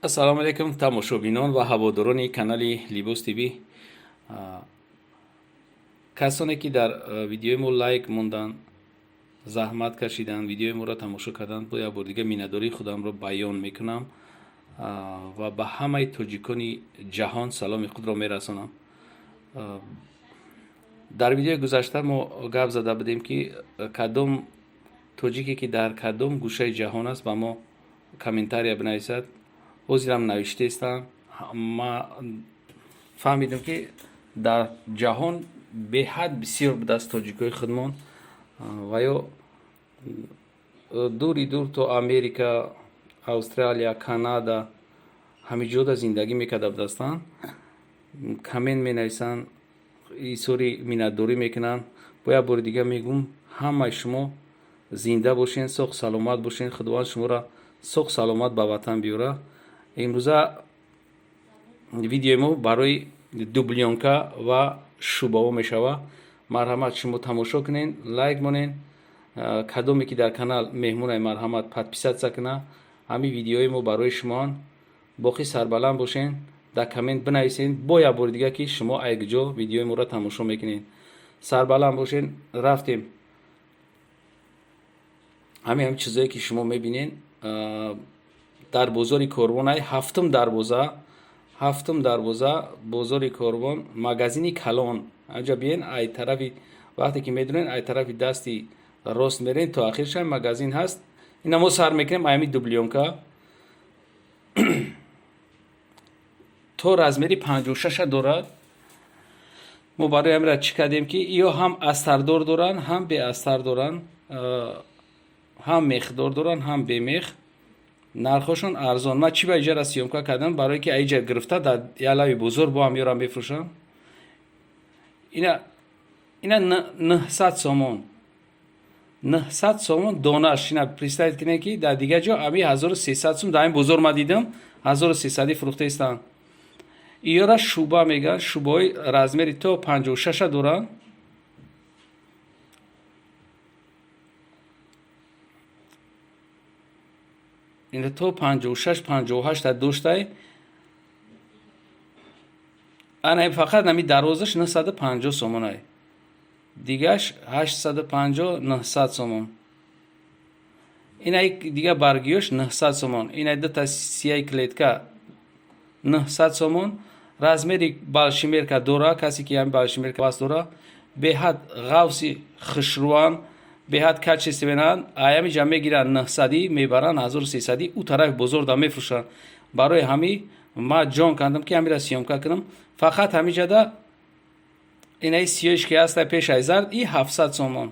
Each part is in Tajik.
Ассалому алайкум, тамошобинон ва ҳаводорони канали Либос ТВ. Касоне ки дар видеои мо лайк монданд, заҳмат кашиданд, видеои моро тамошо карданд, бо як бор дига миннатдории худамро баён мекунам ва ба ҳамаи тоҷикони ҷаҳон саломи худро мерасонам. Дар видеои гузашта мо гап зада будем, ки кадом тоҷике ки дар кадом гӯшаи ҷаҳон аст, ба мо комментария бинависад. Ҳозирам навиштаистам. Ма фаҳмидам, ки дар ҷаҳон беҳад бисёр будааст тоҷикои худмон ва ё дури дур то Америка, Австралия, Канада, ҳамиҷода зиндагӣ мекарда будастанд. Коммент менависанд, изҳори миннатдорӣ мекунанд. Бо як бори дига мегӯм, ҳамаи шумо зинда бошен, соғ саломат бошен, Худованд шуморо соғ саломат ба ватан биёра. Имрӯза видеои мо барои дублёнка ва шӯбаҳо мешавад. Марҳамат, шумо тамошо кунен, лайк монен. Кадоме ки дар канал меҳмонай, марҳамат, подписаться куна. Ҳамин видеои мо барои шумоанд. Боқӣ сарбаланд бошен. Дар коммент бинависен бо як бори дига, ки шумо айкҷо видеои моро тамошо мекунед. Сарбаланд бошен. Рафтем. Ҳамин чизое ки шумо мебинен, дар бозори Корвонай, ҳафтум дарвоза, ҳафтум дарвоза, бозори Корвон, магазини калон. Анҷа биен, ай тарафи, вақте ки медонен, ай тарафи дасти рост мерен, то ахирша магазин ҳаст. Ина мо сар мекунем аями дублёнка. То размери 56-а дорад. Мо барои ҳамира чӣ кардем, ки ё ҳам астардор доранд, ҳам беастар доранд, ҳам мехдор доранд, ҳам бемех. Нархҳошон арзон. Ман чӣ ба иҷара съёмка кардам? Барое ки аиҷа гирифта дар ялави бозор бо ҳам ёрам мефурӯшам. Ина 900 сомон, 900 сомон донаш. Ина представить кунед, ки дар дигар ҷо ами 1300 сум. Дар ин бозор ма дидам, 1300-ӣ фурӯхта истанд. Иёра шуба мегӯянд. Шубаҳои размери то 56-а доранд. Ина то 56, 58-та доштай. Ана фақат нами дарвозаш 950 сомонай, дигаш 850, 900 сомон. Ина дига баргиёш 900 сомон. Ина дута сияи клетка 900 сомон. Размери большемерка дора. Касе ки ҳами большемерка бас дора, беҳад ғавси хушрӯан, беҳад качественан. Аями ҷа мегиранд 900-ӣ, мебаранд 1300-ӣ, ӯ тарафи бозор да мефурӯшанд. Барои ҳами ма ҷон кардам, ки ҳамира съёмка кунам. Фақат ҳамиҷада инаи сиёиш ки ҳаста пешай зард, и 700 сомон.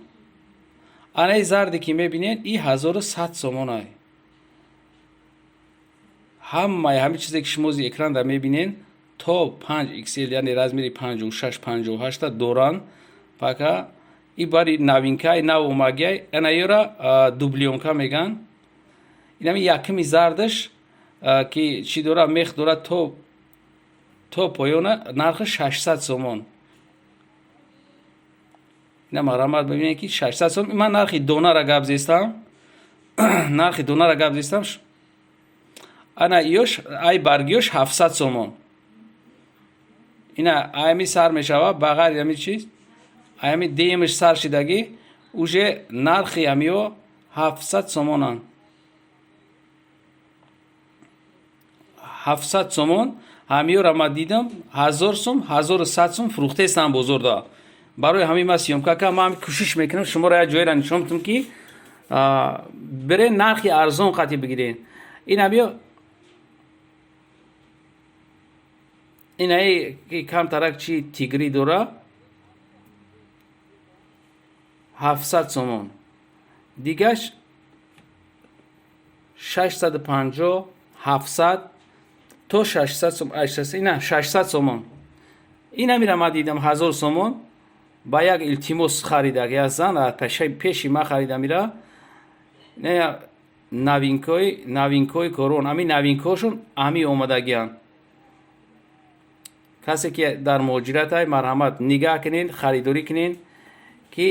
Анаи зарде ки мебинед, и 1100 сомонай. Ҳамаи ҳамин чизе ки шумо зи экранда мебинед, то 5 xl, яъне размери 56, 58-та доранд. Пока и бари новинкаи нав омагиай. Ана ёра дублёнка мегӯянд. Инами якми зардаш ки чӣ дора, мех дора то поёна, нархи 600 сомон. Ина марҳамат, бибинед, ки 600 сом. Ман нархи донара гап зестам, нархи донара гап зестам. Ана ёш, ай баргиёш 700 сомон. Ина аями сар мешава. Ба ғайри ҳами чиз, аями демаш сар шидагӣ, уже нархи ҳамиё 700 сомонанд. 700 сомон. Ҳамиёра ма дидам, 1000 сум, 1100 сум фурӯхтаистанд бозорда. Барои ҳамин ма съёмка кардам. Ман кӯшиш мекунам шуморо як ҷоеро нишон бидам, ки бирен, нархи арзон қатӣ бигирен. Ин ҳамиё, инаи камтарак чи тигрӣ дора, 700 сомон. Дигаш 650, 700 то 600 сом. Ина 600 сомон. Ин ҳамира ма дидам 1000 сомон, ба як илтимос харида. Як зан пеши ма харида мира. Новинкои Корвон, ҳамин новинкаҳошон ҳами омадагианд. Касе ки дар муҳоҷиратай, марҳамат, нигаҳ кунед, харидорӣ кунед, ки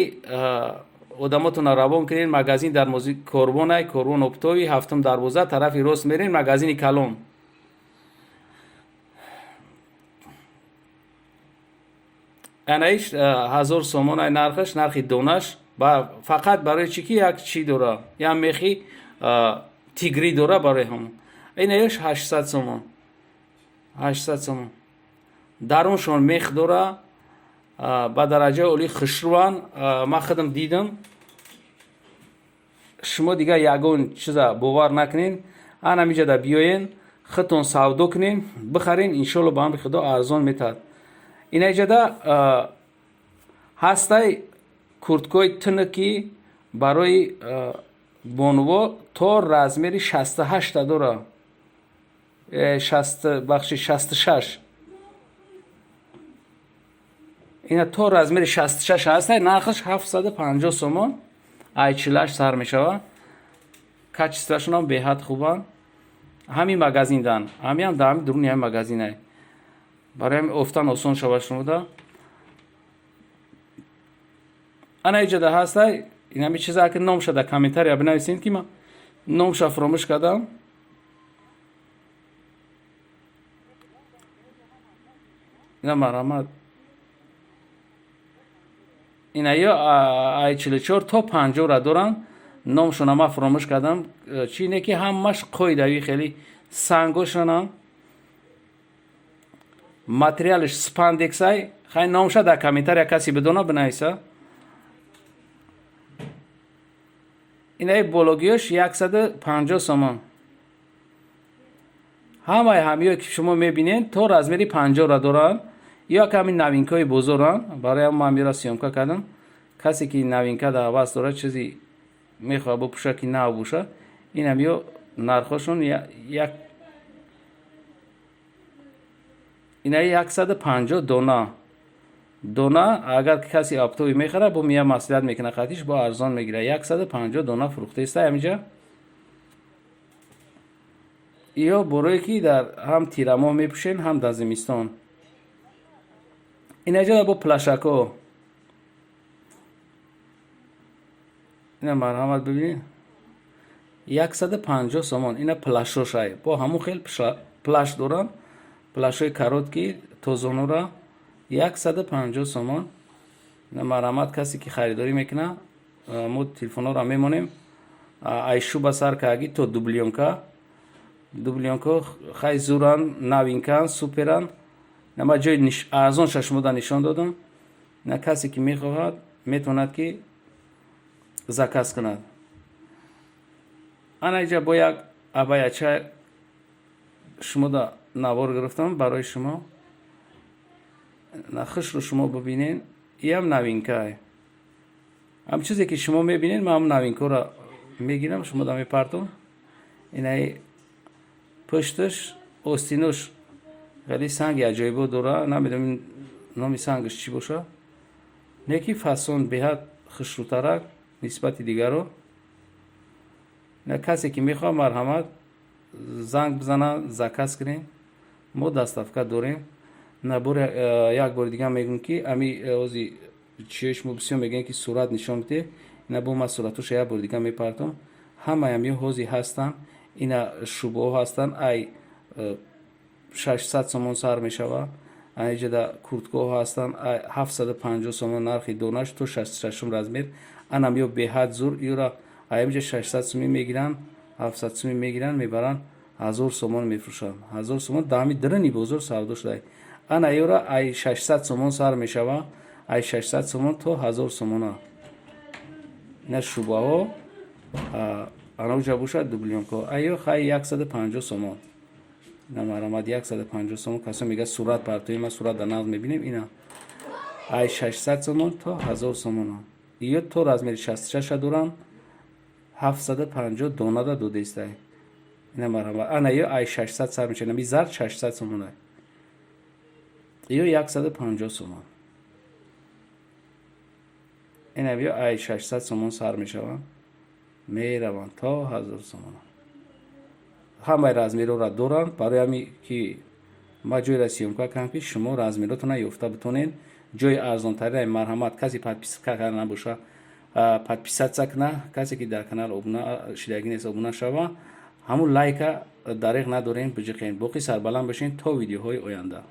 одамотонро равон кунед. Магазин дар Корвонай, Корвон оптовый, ҳафтум дарвоза, тарафи рост мерен, магазини калон. Анаиш 1000 сомон ай нархаш, нархи донаш. Фақат барои чӣ ки як чӣ дора, як мехи тигрӣ дора, барои ҳамон. Инаиш 800 сомон, 800 сомон. Даруншон мех дора, ба дараҷаи олӣ хушрӯанд. Ман худам дидам. Шумо дигар ягон чиза бовар накунед, ан ҳамиҷада биёен, худтон савдо кунен, бихарен, иншолло ба амри Худо арзон метаҳад. Инаиҷада ҳастай курткои тунуки барои бонуво, то размери 68-та дора. Бахши, 66. Ина то размери 66 ҳастай, нархаш 750 сомон, ай 48 сар мешавад. Качествоашонам беҳад хубанд. Ҳамин магазиндан, ҳамиам дар ҳамин дуруни ҳамин магазинай. Барои ҳамин офтан осон шавад шумода. Ана иҷода ҳастай, ин ҳами чиза ки номша дар комментария бинависед, ки ман номша фуромӯш кардам. Ина марҳамат. Ина ё ай 44 то 50-ра доранд. Номшона ман фуромӯш кардам. Чи не ки ҳамаш қоидави, хеле сангошонам. Материалаш спандексай. Хай, номша дар комментария касе бидона, бинависа. Инаи бологиёш 150 сомон. Ҳамаи ҳамиё ки шумо мебинед, то размери 50-ра доранд. Ё ки ҳамин новинкаҳои бозоранд. Барои ҳам ман мира съёмка кардам. Касе ки новинка дар ҳавас дорад, чизи мехоҳад бипӯшад ки нав бошад, ин ҳамиё нархошон як инаи 150 дона. Дона агар касе оптовӣ мехарад, бо мия маслиҳат мекунад, қатиш бо арзон мегирад. 150 дона фурӯхтаиста ҳаминҷа. Ё борое ки дар ҳам тирамоҳ мепӯшен, ҳам дар зимистон. Инаҷода бо плашако. Ина марҳамат, бибинед. 150 сомон. Ина плашошай. Бо ҳамун хел плаш доранд. Плашои короткий то зонура 150 сомон. Ина марҳамат, касе ки харидорӣ мекунад, мо телефонҳоро мемонем. Ай шуба сар карги то дублёнка. Дублёнка хай зуран, новинкан, суперан. На ман ҷои арзонша шумода нишон додам. На касе ки мехоҳад, метавонад ки заказ кунад. Ана иҷа бо як абаяча шумода навор гирифтам барои шумо. Хушро шумо бибинед. Иам новинкае. Ҳам чизе ки шумо мебинед, ман ҳам новинкаро мегирам, шумода мепартом. Инаи пушташ остинош хеле санги аҷоибо дора, намедонам номи сангаш чӣ боша. Неки фасон беҳад хушрӯтарак нисбати дигаро. На касе ки мехоҳад, марҳамат, занг бизана, заказ кунед. Мо доставка дорем. На бор як бори дигар мегӯм ки ами ози чиёи шумо бисёр мегӯянд ки сурат нишон бидеҳ. Ина бо ман суратоша як бори дигар мепартом. Ҳамаи ҳамиё ҳозир ҳастанд. Ина шубаҳо ҳастанд, ай 600 сомон сар мешавад. Аиҷада курткаҳо ҳастанд, ай 750 сомон нархи донаш, то 66 размер. Анам ё беҳад зур, ёра аимҷа 600 сомӣ мегиранд, 700 сомӣ мегиранд, мебаранд 1000 сомон мефурӯшанд. 1000 сомон дар ҳамин даруни бозор савдо шуда. Ана ёра ай 600 сомон сар мешавад, ай 600 сомон то 1000 сомона. Ина шубаҳо, анаҷа бошад дублёнкаҳо. Айё хай 150 сомон. Ина марҳамат, 150 сомон. Касо мегӯяд сурат партои, ман сурат дар нағз мебинем. Ина ай 600 сомон то 1000 сомона. Ё то размери 66 доранд, 750 донада додаистай. Ина марҳамат. Ана ё ай 600 сар мешавад. Ами зард 600 сомона. Ё 150 сомон. Ина ё ай 600 сомон сар мешаванд, мераванд то 1000 сомона. Ҳамаи размерҳоро доранд. Барои ҳамин ки ман ҷойро съёмка кардам ки шумо размеротонро ёфта битонед. Ҷои арзонтарина, марҳамат, касе подписка карда набоша, подписаться куна. Касе ки дар канал обуна шидагӣ нест, обуна шава. Ҳамун лайка дареғ надорем, биҷиқем. Боқӣ сарбаланд бошед то видеоҳои оянда.